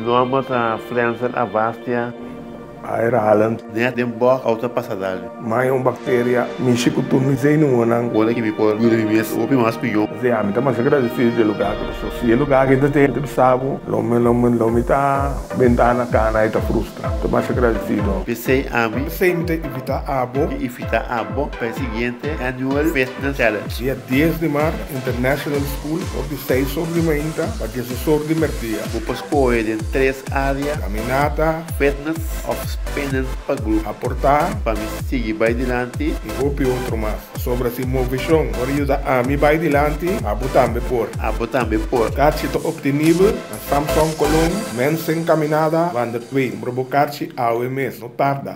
Nòmber ta Frenzel Avastia. Aire Net den bòk outo pasa dal. M'a haña un bakteria, mishi ku tur mi zenuwanan. Ora ki mi por yuda mi mes hopi mas pió. Sea, mi ta masha gradesido di e lugá aki pasobra si e lugá aki ta te bisa bo, lo mi lo mi lo mi ta bentana kana i ta frustra. Ta masha gradesido. P'esei ami. P'esei mi ta invitá abo. Mi invitá abo pa e siguiente Annual Fitness Challenge. Dia dies di mart, International School, for di seis or di mainta pa diesdos or di merdia. Bo por skohe den tres área. Kaminata. Fitness òf spinning pa grupo. Aportá. Pa mi sigui bai dilanti. I hopi otro mas. Pasobra si Movishon por yuda ami bai dilanti, abo tambe por. Abo tambe por. Karchi ta optenibel na Samsung Colon, Mensen Caminada, Van der Twee. Kumpra bo karchi awe mes, no tarda.